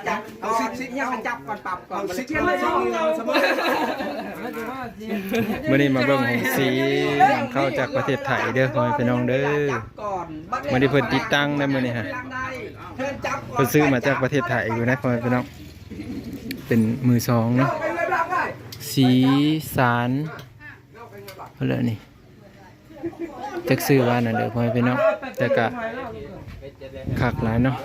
ຈັບ ເອົາຊິດ ຊິດຫຍັງ ຈັບກ່ອນ ປັບກ່ອນ ເອົາຊິດ ມາເລີຍ ເອົາສະເໝີ ມື້ນີ້ມາເບິ່ງໂຮງສີນຳເຂົ້າຈາກປະເທດໄທເດີ ພໍ່ແມ່ພີ່ນ້ອງເດີ. ມື້ນີ້ເພິ່ນຕິດຕັ້ງໄດ້ມື້ນີ້ຮະ ເພິ່ນຊື້ມາຈາກປະເທດໄທຢູ່ນະ ພໍ່ແມ່ພີ່ນ້ອງ ເປັນມືສອງເນາະ ສີສານ ເພິ່ນແຫຼະນີ້ ຈັກຊື່ວ່ານັ້ນເດີ ພໍ່ແມ່ພີ່ນ້ອງ ແຕ່ກະຄັກຫຼາຍເນາະ.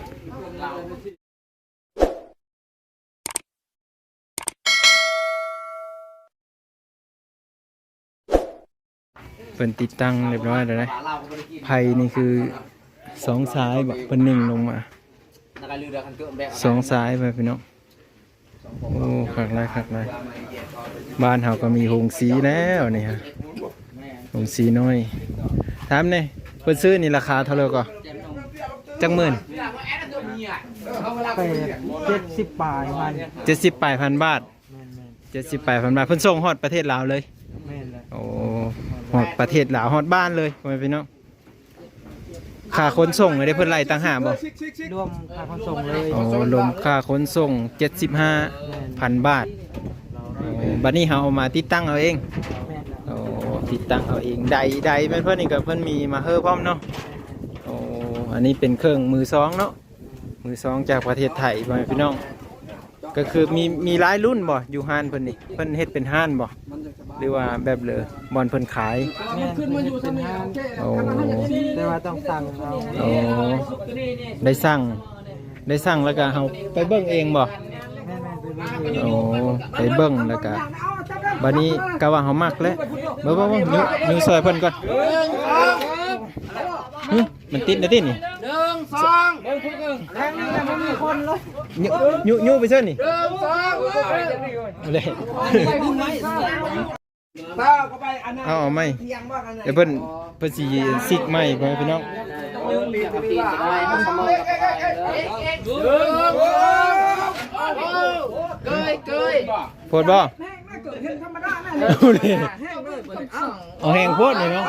ເພິ່ນຕິດຕັ້ງຮຽບຮ້ອຍແລ້ວເດ້. ໄຜ່ນີ້ຄືສອງສາຍບໍ ເພິ່ນຍິງລົງມາ ສອງສາຍໄປພີ່ນ້ອງ. ໂອ້ ຄັກຫຼາຍ ຄັກຫຼາຍ. ບ້ານເຮົາກໍມີໂຮງສີແລ້ວນີ້ຮະ ໂຮງສີນ້ອຍ. ຖາມແດ່ ເພິ່ນຊື້ນີ້ລາຄາເທົ່າໃດກໍ? ຈັກໝື່ນ? ແປດ ເຈັດສິບປາຍພັນ ເຈັດສິບປາຍພັນບາດ. ແມ່ນໆ ເຈັດສິບປາຍພັນບາດ. ເພິ່ນສົ່ງຮອດປະເທດລາວເລີຍ? ແມ່ນແຫຼະ. ໂອ້ ຮອດປະເທດລາວ ຮອດບ້ານເລີຍ ພໍ່ແມ່ພີ່ນ້ອງ. ຄ່າຂົນສົ່ງເດ້ ເພິ່ນໄລ່ຕ່າງຫາກບໍ່? ລວມຄ່າຂົນສົ່ງເລີຍ. ໂອ້ ລວມຄ່າຂົນສົ່ງ ເຈັດສິບຫ້າພັນບາດ. ແມ່ນ. ໂອ້ ບັດນີ້ເຮົາເອົາມາຕິດຕັ້ງເອົາເອງ. ແມ່ນແຫຼະ. ໂອ້ ຕິດຕັ້ງເອົາເອງ. ໄດ ໄດແມ່ນເພິ່ນນີ້ກໍເພິ່ນມີມາເຮີພ້ອມເນາະ. ໂອ້ ອັນນີ້ເປັນເຄື່ອງມືສອງເນາະ ມືສອງຈາກປະເທດໄທ ພໍ່ແມ່ພີ່ນ້ອງ. ກໍຄືມີ ມີຫຼາຍລຸ້ນບໍ່ ຢູ່ຮ້ານເພິ່ນນີ້? ເພິ່ນເຮັດເປັນຮ້ານບໍ່ ຫຼືວ່າແບບເລີ ບ່ອນເພິ່ນຂາຍ? ແມ່ນ ເພິ່ນເຮັດເປັນຮ້ານ. ໂອ້ ແຕ່ວ່າຕ້ອງສັ່ງເອົາ. ໂອ້ ໄດ້ສັ່ງ ໄດ້ສັ່ງແລ້ວກໍເຮົາໄປເບິ່ງເອງບໍ່? ແມ່ນໆ ໄປເບິ່ງເອງ. ໂອ້ ໄປເບິ່ງແລ້ວກໍ ບັດນີ້ກະວ່າເຮົາມັກແລ້ວ ເບິ່ງໆ ຍູ້ ຍູ້ຊ່ອຍເພິ່ນກ່ອນ. ຫຶ ມັນຕິດແລ້ວຕິນີ້ ໜຶ່ງ ສອງ ຍູ້ ຍູ້ໄປເຊີນນີ້ ໜຶ່ງ ສອງ ເອົາເອົາໃໝ່ ດຽວເພິ່ນ ເພິ່ນຊິຊິກໃໝ່ ພໍ່ແມ່ພີ່ນ້ອງ. ເກີຍ ເກີຍ ໂພດບໍ່? ເອົາແຮງໂພດນີ້ເນາະ.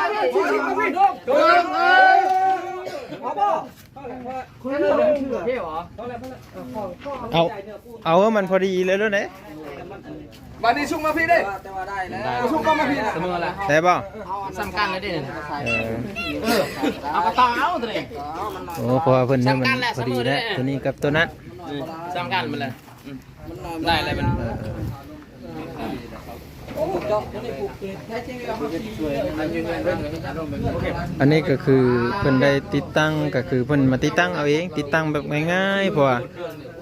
ເອົາ ເອົາໃຫ້ມັນພໍດີເລີຍໂລດເດ້. ບາດນີ້ຊຸກມາພີ້ເດ້ ຊຸກກໍມາພີ້ນະ ສະເໝີລະ ໄດ້ບໍ່? ສ່ຳກັນເລີຍເດ້. ເອີ ເອີ ເອົາກໍຕໍ່ເອົາໂຕນີ້. ໂອ້ ເພາະວ່າເພິ່ນໃຫ້ມັນພໍດີແລ້ວ ໂຕນີ້ກັບໂຕນັ້ນ ສ່ຳກັນໝົດເລີຍ. ໄດ້ແລ້ວມັນ ເອີ ເອີ ອັນນີ້ກໍຄືເພິ່ນໄດ້ຕິດຕັ້ງ ກໍຄືເພິ່ນມາຕິດຕັ້ງເອົາເອງ ຕິດຕັ້ງແບບງ່າຍໆ ເພາະວ່າ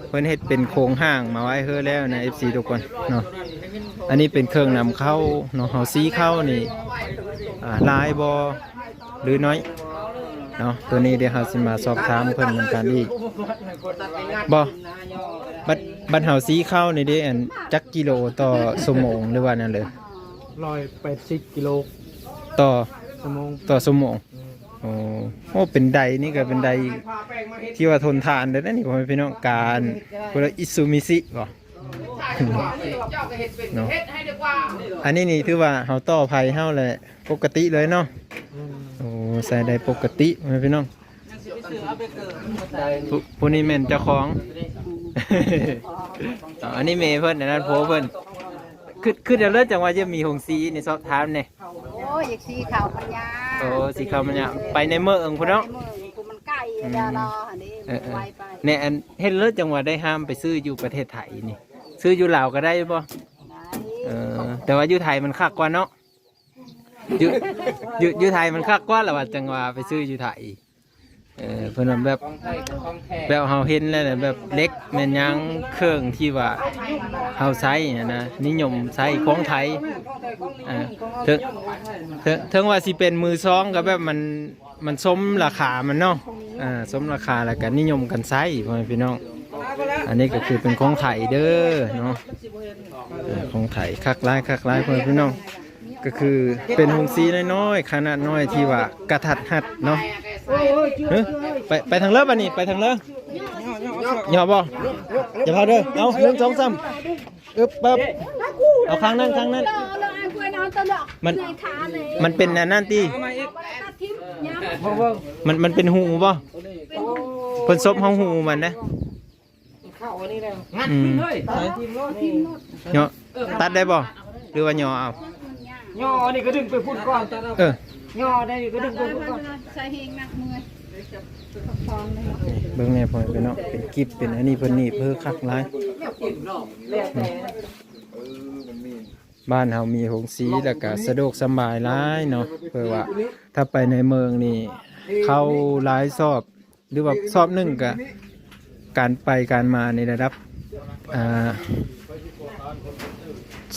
ເພິ່ນເຮັດເປັນໂຄງຮ່າງມາໄວ້ເຮີແລ້ວນະ ເອັຟຊີ ທຸກຄົນເນາະ. ອັນນີ້ເປັນເຄື່ອງນຳເຂົ້າເນາະ ເຮົາສີເຂົ້ານີ້ ອ່າ ຫຼາຍບໍ່ ຫຼືນ້ອຍເນາະ. ໂຕນີ້ດຽວເຮົາຊິມາສອບຖາມເພິ່ນນຳກັນອີກ. ບໍ່ ບັດ ບັດເຮົາສີເຂົ້ານີ້ເດ້ ອັນ ຈັກກິໂລຕໍ່ຊົ່ວໂມງ ຫຼືວ່າແນວໃດ? ຮ້ອຍແປດສິບກິໂລຕໍ່ຊົ່ວໂມງ ຕໍ່ຊົ່ວໂມງ. ໂອ້ ໂອ້ ເປັນໄດນີ້ກໍເປັນໄດທີ່ວ່າທົນທານເດ້ນີ້ ພໍ່ແມ່ພີ່ນ້ອງ. ການພຸລະ ອິຊູມິຊິ ບໍ່ ເນາະ. ອັນນີ້ນີ້ຖືວ່າເຮົາຕໍ່ໄພເຮົາແຫຼະ ປົກກະຕິເລີຍເນາະ. ອືມ ໂອ້ ໃຊ້ໄດ້ປົກກະຕິ ພໍ່ແມ່ພີ່ນ້ອງ. ຜູ້ ຜູ້ນີ້ແມ່ນເຈົ້າຂອງ ເອີ ອັນນີ້ແມ່ເພິ່ນ ອັນນັ້ນຜົວເພິ່ນ. ຄຶດ ຄຶດເລີຍ ຈັ່ງວ່າຈະມີໂຮງສີນີ້ ສອບຖາມແດ່. ໂອ້ຍ ຢາກສີເຂົ້າມັນຍາກ. ໂອ້ ສີເຂົ້າມັນຍາກ ໄປໃນເມືອງພຸ້ນເນາະ. ໃນເມືອງພຸ້ນ ມັນໄກ ອືມ ດາລາຫັ້ນເດ້. ເອີ ເອີ ໄວໄປ ແນ່ ອັນ ເຫັນເລີຍ ຈັ່ງວ່າໄດ້ຫ້າມໄປຊື້ຢູ່ປະເທດໄທນີ້. ຊື້ຢູ່ລາວກໍໄດ້ບໍ່? ໄດ້. ເອີ ແຕ່ວ່າຢູ່ໄທມັນຄັກກວ່າເນາະ. ຢູ່ ຢູ່ ຢູ່ໄທມັນຄັກກວ່າລະວ່າ ຈັ່ງວ່າໄປຊື້ຢູ່ໄທ. ເອີ ເພິ່ນວ່າແບບ ແບບເຮົາເຫັນແລ້ວແບບເຫຼັກແມ່ນຫຍັງ ເຄື່ອງທີ່ວ່າເຮົາໃຊ້ຫັ້ນນະ ນິຍົມໃຊ້ຂອງໄທ. ເອີ ເຖິງ ເຖິງ ເຖິງວ່າຊິເປັນມືສອງກໍແບບມັນ ມັນສົມລາຄາມັນເນາະ. ເອີ ສົມລາຄາ ແລ້ວກໍນິຍົມກັນໃຊ້ ພໍ່ແມ່ພີ່ນ້ອງ. ອັນນີ້ກໍຄືເປັນຂອງໄທເດີເນາະ. ເອີ ຂອງໄທ ຄັກຫຼາຍ ຄັກຫຼາຍ ພໍ່ແມ່ພີ່ນ້ອງ. ກໍຄືເປັນໂຮງສີນ້ອຍໆ ຂະໜາດນ້ອຍທີ່ວ່າກະທັດຮັດເນາະ. ເອີ ໄປ ໄປທາງເລີບ ອັນນີ້ໄປທາງເລີບ. ຍໍບໍ່? ຢ່າພາເດີ. ເອົາ ໜຶ່ງ ສອງ ສາມ ອຶບ ປັບ. ເອົາຂ້າງນັ້ນ ຂ້າງນັ້ນ. ມັນ ມັນເປັນອັນນັ້ນຕິ ມັນ ມັນເປັນຮູບໍ່? ເພິ່ນສົບເຮົາຮູມັນນະ. ເຂົ້າອັນນີ້ແລ້ວ ອືມ ໃສ່ທີມໂລດ ເນາະ ຕັດໄດ້ບໍ່ ຫຼືວ່າຍໍເອົາ? ຍໍອັນນີ້ກໍດຶງໄປພຸ້ນກ່ອນ ເອີ ຍໍໄດ້ນີ້ກໍດຶງໄປພຸ້ນກ່ອນ ໃສ່ແຮງໜັກເມື່ອຍ ພັກຜ່ອນເລີຍ ນີ້ ເບິ່ງແດ່ພໍ່ແມ່ພີ່ນ້ອງ ເປັນກິບ ເປັນອັນນີ້ ເພິ່ນໜີບເພີຄັກຫຼາຍ ແລ້ວແຕ່ ບ້ານເຮົາມີໂຮງສີ ແລ້ວກະສະດວກສະບາຍຫຼາຍເນາະ ເພາະວ່າຖ້າໄປໃນເມືອງນີ້ ເຂົ້າຫຼາຍຊອບ ຫຼືວ່າຊອບໜຶ່ງກະ ການໄປການມາໃນລະດັບ ອ່າ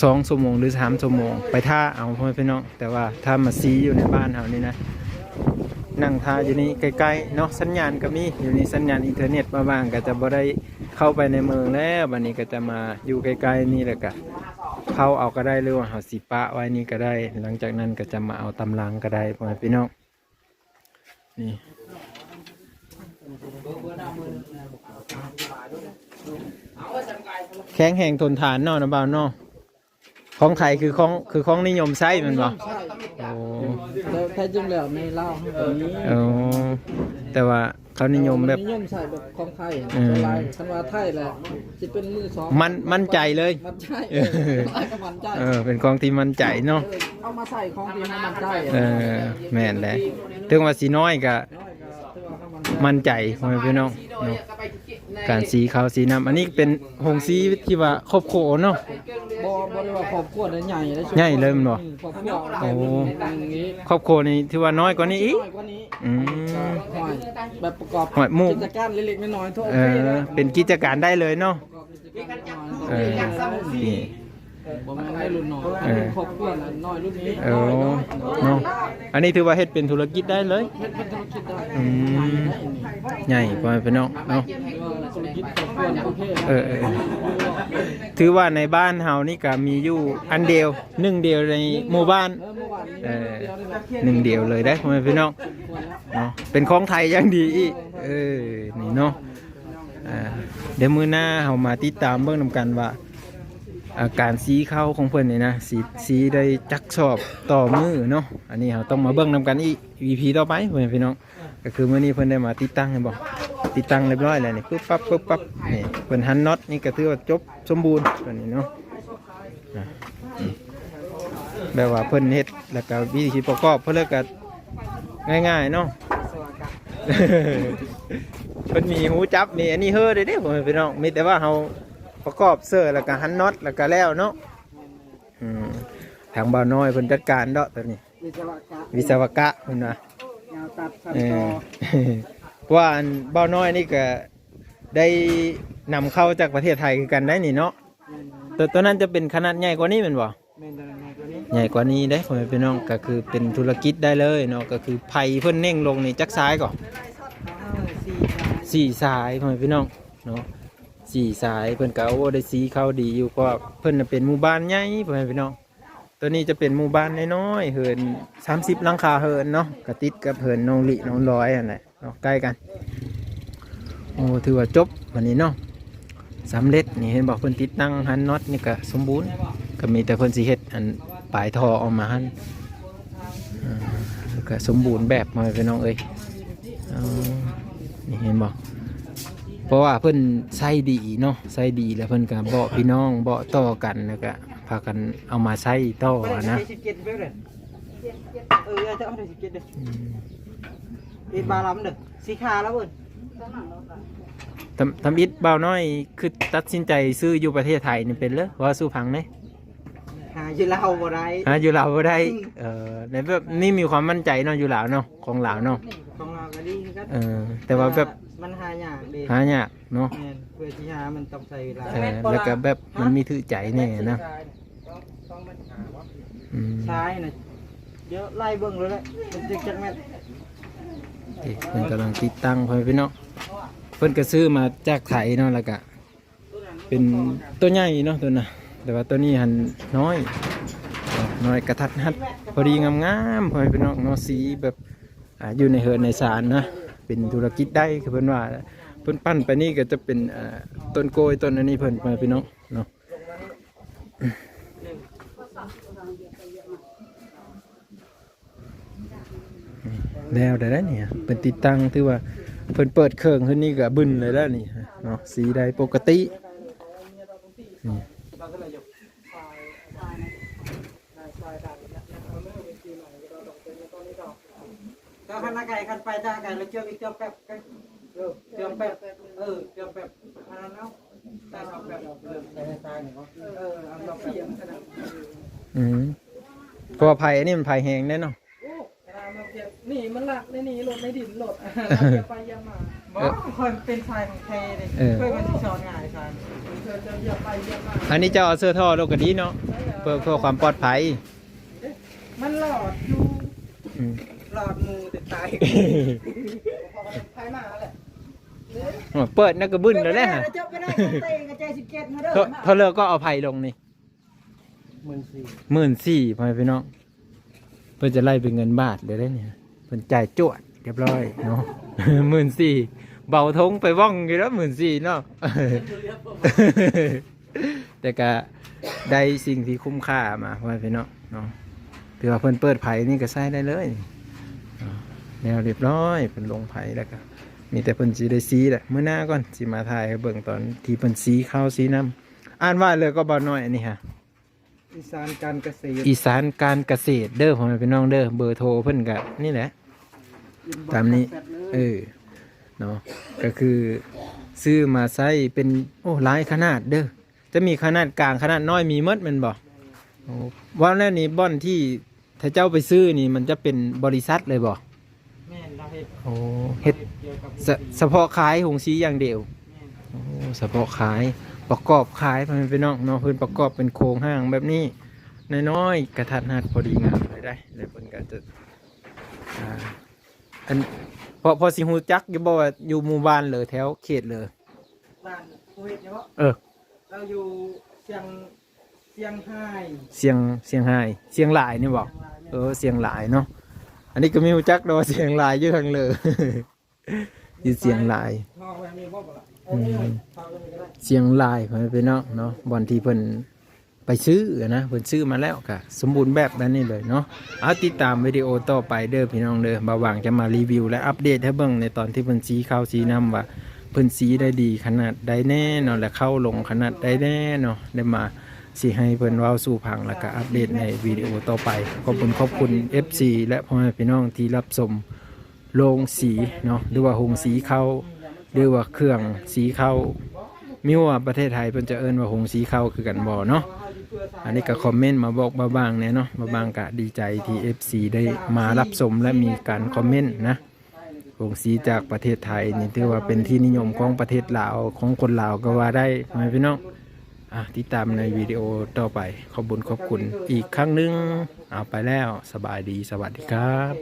ສອງຊົ່ວໂມງ ຫຼື ສາມຊົ່ວໂມງ ໄປຖ້າເອົາ ພໍ່ແມ່ພີ່ນ້ອງ ແຕ່ວ່າຖ້າມາສີຢູ່ໃນບ້ານເຮົານີ້ນະ ນັ່ງຖ້າຢູ່ນີ້ໃກ້ໆເນາະ ສັນຍານກໍມີ ຢູ່ນີ້ສັນຍານອິນເຕີເນັດ ບາງໆກໍຈະບໍ່ໄດ້ເຂົ້າໄປໃນເມືອງແລ້ວ ບັດນີ້ກໍຈະມາຢູ່ໃກ້ໆນີ້ ແລ້ວກໍເຂົ້າເອົາກໍໄດ້ ຫຼືວ່າເຮົາຊິປະໄວ້ນີ້ກໍໄດ້ ຫຼັງຈາກນັ້ນກໍຈະມາເອົາຕາມຫຼັງກໍໄດ້ ພໍ່ແມ່ພີ່ນ້ອງ ນີ້ ແຂງແຮງທົນທານເນາະ ນະບ່າວເນາະ ຂອງໄທຄືຂອງ ຄືຂອງນິຍົມໃຊ້ແມ່ນບໍ່? ໂອ້ ແຕ່ແທ້ຈິງແລ້ວໃນລາວເຮົາກໍມີ ໂອ້ ແຕ່ວ່າເຂົານິຍົມແບບ ນິຍົມໃຊ້ແບບຂອງໄທ ເອີ ສ່ວນຫຼາຍຄັນວ່າໄທແຫຼະ ຊິເປັນມືສອງ ໝັ້ນ ໝັ້ນໃຈເລີຍ ໝັ້ນໃຈ ເອີ ຫຼາຍກໍໝັ້ນໃຈ ເອີ ເປັນຂອງທີ່ໝັ້ນໃຈເນາະ ເອີ ເອົາມາໃສ່ຂອງທີ່ເຮົາໝັ້ນໃຈ ເອີ ແມ່ນແຫຼະ ເຖິງວ່າຊິນ້ອຍກໍ ໝັ້ນໃຈ ພໍ່ແມ່ພີ່ນ້ອງເນາະ ການສີເຂົ້າສີນ້ຳ ອັນນີ້ເປັນໂຮງສີທີ່ວ່າຄອບຄົວເນາະ ບໍ່ ບໍ່ໄດ້ວ່າຄອບຄົວໃຫຍ່ເດ້ ໃຫຍ່ເລີຍແມ່ນບໍ່? ອືມ ຄອບຄົວ ໂອ້ ແບບນີ້ ຄອບຄົວນີ້ຖືວ່ານ້ອຍກວ່ານີ້ອີກ ນ້ອຍກວ່ານີ້ ອືມ ຫ້ອຍ ແບບປະກອບ ຫ້ອຍ ໝູ່ ກິດຈະການເລັກໆນ້ອຍໆ ເອີ ໂອເຄ ເປັນກິດຈະການໄດ້ເລີຍເນາະ ເອີ ນີ້ ບໍ່ແມ່ນໃນລຸ້ນນ້ອຍ ເອີ ເປັນຄອບຄົວນ້ອຍລຸ້ນນີ້ ເອີ ເນາະ ອັນນີ້ຖືວ່າເຮັດເປັນທຸລະກິດໄດ້ເລີຍ ເຮັດເປັນທຸລະກິດໄດ້ ອືມ ໃຫຍ່ ພໍ່ແມ່ພີ່ນ້ອງເນາະ ທຸລະກິດຄອບຄົວນີ້ໂອເຄ ເອີ ເອີ ຖືວ່າໃນບ້ານເຮົານີ້ກໍມີຢູ່ອັນດຽວ ໜຶ່ງດຽວໃນໝູ່ບ້ານ ເອີ ເອີ ໜຶ່ງດຽວເລີຍເດ້ ພໍ່ແມ່ພີ່ນ້ອງເນາະ ເປັນຂອງໄທຢ່າງດີອີກ ເອີ ນີ້ເນາະ ອ່າ ດຽວມື້ໜ້າເຮົາມາຕິດຕາມເບິ່ງນຳກັນວ່າ ອ່າ ການສີເຂົ້າຂອງເພິ່ນນີ້ນະ ສີ ສີໄດ້ຈັກຊອບຕໍ່ມື້ເນາະ ອັນນີ້ເຮົາຕ້ອງມາເບິ່ງນຳກັນອີກ ອີພີ ຕໍ່ໄປ ພໍ່ແມ່ພີ່ນ້ອງ ກໍຄືມື້ນີ້ເພິ່ນໄດ້ມາຕິດຕັ້ງ ເຫັນບໍ່ ຕິດຕັ້ງຮຽບຮ້ອຍແລ້ວນີ້ ປຶບປັບ ປຶບປັບ ນີ້ ເພິ່ນຫັນນັອດ ນີ້ກໍຖືວ່າຈົບສົມບູນ ຕົວນີ້ເນາະ ອ່າ ແບບວ່າເພິ່ນເຮັດ ແລ້ວກໍວິທີປະກອບເພິ່ນເລີຍກໍງ່າຍໆເນາະ ເພິ່ນມີຮູຈັບ ມີອັນນີ້ເຮີໄດ້ເດ້ ພໍ່ແມ່ພີ່ນ້ອງ ມີແຕ່ວ່າເຮົາປະກອບເສີ ແລ້ວກໍຫັນນັອດ ແລ້ວກໍແລ້ວເນາະ ອືມ ທາງບ່າວນ້ອຍເພິ່ນຈັດການເນາະ ຕົວນີ້ ວິສະວະກະ ວິສະວະກະເພິ່ນວ່າ ຍາວຕັດ ເອີ ເພາະວ່າອັນບ່າວນ້ອຍນີ້ກໍ ໄດ້ນຳເຂົ້າຈາກປະເທດໄທຄືກັນໄດ້ນີ້ເນາະ ແມ່ນໆ ຕົວ ຕົວນັ້ນຈະເປັນຂະໜາດໃຫຍ່ກວ່ານີ້ແມ່ນບໍ່? ແມ່ນ ຕົວນັ້ນໃຫຍ່ກວ່ານີ້ ໃຫຍ່ກວ່ານີ້ເດ້ ພໍ່ແມ່ພີ່ນ້ອງ ກໍຄືເປັນທຸລະກິດໄດ້ເລີຍເນາະ ກໍຄືໄຟເພິ່ນເໜັ່ງລົງນີ້ຈັກສາຍກໍ? ອ່າ ສີ່ສາຍ ສີ່ສາຍ ພໍ່ແມ່ພີ່ນ້ອງເນາະ ສີ່ສາຍ ເພິ່ນກໍ ໂອ້ ໄດ້ສີເຂົ້າດີຢູ່ ເພາະວ່າເພິ່ນນະເປັນໝູ່ບ້ານໃຫຍ່ ພໍ່ແມ່ພີ່ນ້ອງ ຕົວນີ້ຈະເປັນໝູ່ບ້ານນ້ອຍໆ ເຮືອນສາມສິບຫຼັງຄາເຮືອນເນາະ ກະຕິດກັບເຮືອນນ້ອງລິນ້ອງລອຍຫັ້ນແຫຼະເນາະ ໃກ້ກັນ ໂອ້ ຖືວ່າຈົບບັດນີ້ເນາະ ສຳເລັດນີ້ ເຫັນບໍ່ ເພິ່ນຕິດຕັ້ງຫັນນັອດນີ້ກະສົມບູນ ກະມີແຕ່ເພິ່ນຊິເຮັດອັນປາຍທໍ່ອອກມາຫັ້ນ ເອີ ກະສົມບູນແບບ ພໍ່ແມ່ພີ່ນ້ອງເອີຍ ເອີ ນີ້ເຫັນບໍ່ ເພາະວ່າເພິ່ນໃຊ້ດີເນາະ ໃຊ້ດີແລ້ວເພິ່ນກະບອກພີ່ນ້ອງ ບອກຕໍ່ກັນ ແລ້ວກະ ພາກັນເອົາມາໃຊ້ຕໍ່ຫັ້ນນະ ເອີ ເຈົ້າເອົາໄດ້ສິບເຈັດເດີ້ ອືມ ເອີ ບາລຳເດີ້ ສີຂາລະເບິ່ງ ທຳ ທຳອິດບ່າວນ້ອຍ ຄືຕັດສິນໃຈຊື້ຢູ່ປະເທດໄທນີ້ເປັນເລີ ເວົ້າສູ່ຟັງແດ່ ຫາຢູ່ລາວບໍ່ໄດ້ ຫາຢູ່ລາວບໍ່ໄດ້ ອືມ ເອີ ໃນແບບນີ້ມີຄວາມໝັ້ນໃຈເນາະ ຢູ່ລາວເນາະ ຂອງລາວເນາະ ຂອງລາວກໍດີຄືກັນ ເອີ ແຕ່ວ່າແບບ ມັນຫາຍາກເດ້ ຫາຍາກ ເນາະ ແມ່ນ ເພື່ອຊິຫາມັນຕ້ອງໃຊ້ເວລາ ເອີ ແລ້ວກໍແບບມັນມີຖືກໃຈແດ່ນະ ອືມ ຊາຍນະ ດຽວໄລ່ເບິ່ງເລີຍແຫຼະ ມັນຈັກ ຈັກແມັດ ເອີ ເພິ່ນກຳລັງຕິດຕັ້ງ ພໍ່ແມ່ພີ່ນ້ອງ ເພິ່ນກໍຊື້ມາຈາກໄທເນາະ ແລ້ວກະເປັນຕົວໃຫຍ່ເນາະ ຕົວນະ ແຕ່ວ່າຕົວນີ້ຫັ້ນນ້ອຍ ນ້ອຍກະທັດຮັດ ພໍດີງາມໆ ພໍ່ແມ່ພີ່ນ້ອງເນາະ ສີແບບ ອ່າ ຢູ່ໃນເຮືອນໃນຊານນະ ເປັນທຸລະກິດໄດ້ ຄືເພິ່ນວ່າ ເພິ່ນປັ້ນໄປນີ້ກໍຈະເປັນ ອ່າ ຕົ້ນກ້ວຍ ຕົ້ນອັນນີ້ເພິ່ນ ພໍ່ແມ່ພີ່ນ້ອງເນາະ ແລ້ວໄດ້ແລ້ວນີ້ ເພິ່ນຕິດຕັ້ງ ຖືວ່າ ເພິ່ນເປີດເຄື່ອງຂຶ້ນນີ້ກໍບຶ້ນເລີຍແລ້ວນີ້ເນາະ ສີໄດ້ປົກກະຕິ. ອືມ ເຈົ້າຄັນນາໄກ່ ຄັນໄປຕາໄກ່ແລ້ວເຈີອີກເທື່ອແປັບ ເອີ ເຈືອງແປບ ເອີ ເຈືອງແປບ ອັນນັ້ນເນາະ ແຕ່ສອງແປບ ເອີ ເອົາສອງແປບ ອືມ ເພາະວ່າໄຜ່ອັນນີ້ມັນໄຜ່ແຮງເດ້ເນາະ. ໂອ້ ເວລາມາວຽກ ນີ້ມັນລັກໃນນີ້ໂລດ ໃນດິນໂລດ ຢາກໄປຢາກມາ. ບໍ່ ເອີ ຂ້ອຍເປັນສາຍຂອງແທ້ເດ້ ເອີ ຂ້ອຍກໍຊິສອນງ່າຍຊະ ເຈົ້າຢາກໄປຢາກມາ. ອັນນີ້ເຈົ້າເອົາເສື້ອທໍໂລດກໍດີເນາະ ເພື່ອ ເພື່ອຄວາມປອດໄພ. ມັນຫຼອດຢູ່ ອືມ ຫຼອດໝູ່ແຕ່ຕາຍ ໄປມາແຫຼະ ໂອ້ ເປີດນັກກະບຶ້ນແລ້ວແຫຼະ ເຈົ້າໄປໄດ້ເຕະກະແຈສິບເຈັດມາເດີ. ເທົ່າ ເທົ່າເລີກກໍເອົາໄຜ່ລົງນີ້ ໝື່ນສີ່ ໝື່ນສີ່ ພໍ່ແມ່ພີ່ນ້ອງ ເພິ່ນຈະໄລ່ເປັນເງິນບາດເລີຍເດ້ນີ້ ເພິ່ນຈ່າຍຈວດຮຽບຮ້ອຍເນາະ ໝື່ນສີ່ ເບົາທົງໄປວ່ອງຢູ່ແລ້ວ ໝື່ນສີ່ ເນາະ. ແຕ່ກະໄດ້ສິ່ງທີ່ຄຸ້ມຄ່າມາ ພໍ່ແມ່ພີ່ນ້ອງເນາະ ຖືວ່າເພິ່ນເປີດໄພນີ້ກໍໃຊ້ໄດ້ເລີຍເນາະ ແລ້ວຮຽບຮ້ອຍ ເພິ່ນລົງໄພແລ້ວກໍມີແຕ່ເພິ່ນຊິໄດ້ສີແຫຼະ ມື້ໜ້າກ່ອນຊິມາຖ່າຍໃຫ້ເບິ່ງຕອນທີ່ເພິ່ນສີເຂົ້າສີນ້ຳ. ອ່ານວ່າເລີຍກໍບໍ່ນ້ອຍອັນນີ້ຮະ ອີສານການກະເສດ ອີສານການກະເສດເດີ ພໍ່ແມ່ພີ່ນ້ອງເດີ ເບີໂທເພິ່ນກະນີ້ແຫຼະ ຕາມນີ້ ເອີ ເນາະ ກໍຄືຊື້ມາໃຊ້ເປັນ ໂອ້ ຫຼາຍຂະໜາດເດີ ຈະມີຂະໜາດກາງ ຂະໜາດນ້ອຍ ມີໝົດແມ່ນບໍ່? ໂອ້ ວ່າແລ້ວນີ້ ບ່ອນທີ່ຖ້າເຈົ້າໄປຊື້ນີ້ ມັນຈະເປັນບໍລິສັດເລີຍບໍ່? ແມ່ນ ລາວເຮັດ ໂອ້ ເຮັດ ເຮັດກ່ຽວກັບ ສະ ໂຮງສີ ສະເພາະຂາຍໂຮງສີຢ່າງດຽວ. ແມ່ນ ໂອ້ ສະເພາະຂາຍ ປະກອບຂາຍ ພໍ່ແມ່ພີ່ນ້ອງເນາະ ເພິ່ນປະກອບເປັນໂຄງຮ່າງແບບນີ້ ນ້ອຍໆ ກະທັດຮັດ ພໍດີງາມເລີຍໄດ໋ ແລ້ວເພິ່ນກໍຈະ ອ່າ ອັນ ພໍ ພໍຊິຮູ້ຈັກຢູ່ບໍ່ວ່າຢູ່ໝູ່ບ້ານເລີ ແຖວເຂດເລີ? ບ້ານຜູ້ເຮັດນີ້ບໍ? ເອີ ລາວຢູ່ຊຽງ ຊຽງຮາຍ ຊຽງ ຊຽງຮາຍ ຊຽງລາຍນີ້ບໍ? ຊຽງລາຍ ແມ່ນ ເອີ ຊຽງລາຍເນາະ ອັນນີ້ກໍມີຮູ້ຈັກເນາະ ຊຽງລາຍຢູ່ທາງເລີ ຢູ່ຊຽງລາຍ ອືມ ຊຽງລາຍ ພໍ່ແມ່ພີ່ນ້ອງເນາະ ບ່ອນທີ່ເພິ່ນໄປຊື້ນະ ເພິ່ນຊື້ມາແລ້ວກະສົມບູນແບບແບບນີ້ເລີຍເນາະ. ເອົາ ຕິດຕາມວິດີໂອຕໍ່ໄປເດີພີ່ນ້ອງເດີ ບ່າວຫວ່າງຈະມາຣີວິວ ແລະ ອັບເດດໃຫ້ເບິ່ງໃນຕອນທີ່ເພິ່ນສີເຂົ້າສີນ້ຳວ່າ ເພິ່ນສີໄດ້ດີຂະໜາດໃດແດ່ເນາະ ແລະ ເຂົ້າລົງຂະໜາດໃດແດ່ເນາະ ໄດ້ມາ ຊິໃຫ້ເພິ່ນເວົ້າສູ່ຟັງ ແລ້ວກະອັບເດດໃນວິດີໂອຕໍ່ໄປ. ຂອບຄຸນຂອບຄຸນເອັຟຊີ ແລະ ພໍ່ແມ່ພີ່ນ້ອງທີ່ຮັບຊົມໂຮງສີເນາະ ຫຼືວ່າໂຮງສີເຂົ້າ ຫຼືວ່າເຄື່ອງສີເຂົ້າ ມີວ່າປະເທດໄທເພິ່ນຈະເອີ້ນວ່າໂຮງສີເຂົ້າຄືກັນບໍ່ເນາະ? ອັນນີ້ກະຄອມເມັນມາບອກບ່າວຫວ່າງແດ່ເນາະ ບ່າວຫວ່າງກະດີໃຈທີ່ເອັຟຊີໄດ້ມາຮັບຊົມ ແລະ ມີການຄອມເມັນນະ. ໂຮງສີຈາກປະເທດໄທນີ້ ຖືວ່າເປັນທີ່ນິຍົມຂອງປະເທດລາວ ຂອງຄົນລາວກໍວ່າໄດ້ ພໍ່ແມ່ພີ່ນ້ອງ. ອ່າ ຕິດຕາມໃນວິດີໂອຕໍ່ໄປ. ຂອບບຸນຂອບຄຸນອີກຄັ້ງໜຶ່ງ. ເອົາ ໄປແລ້ວ. ສະບາຍດີ. ສະຫວັດດີຄັບ.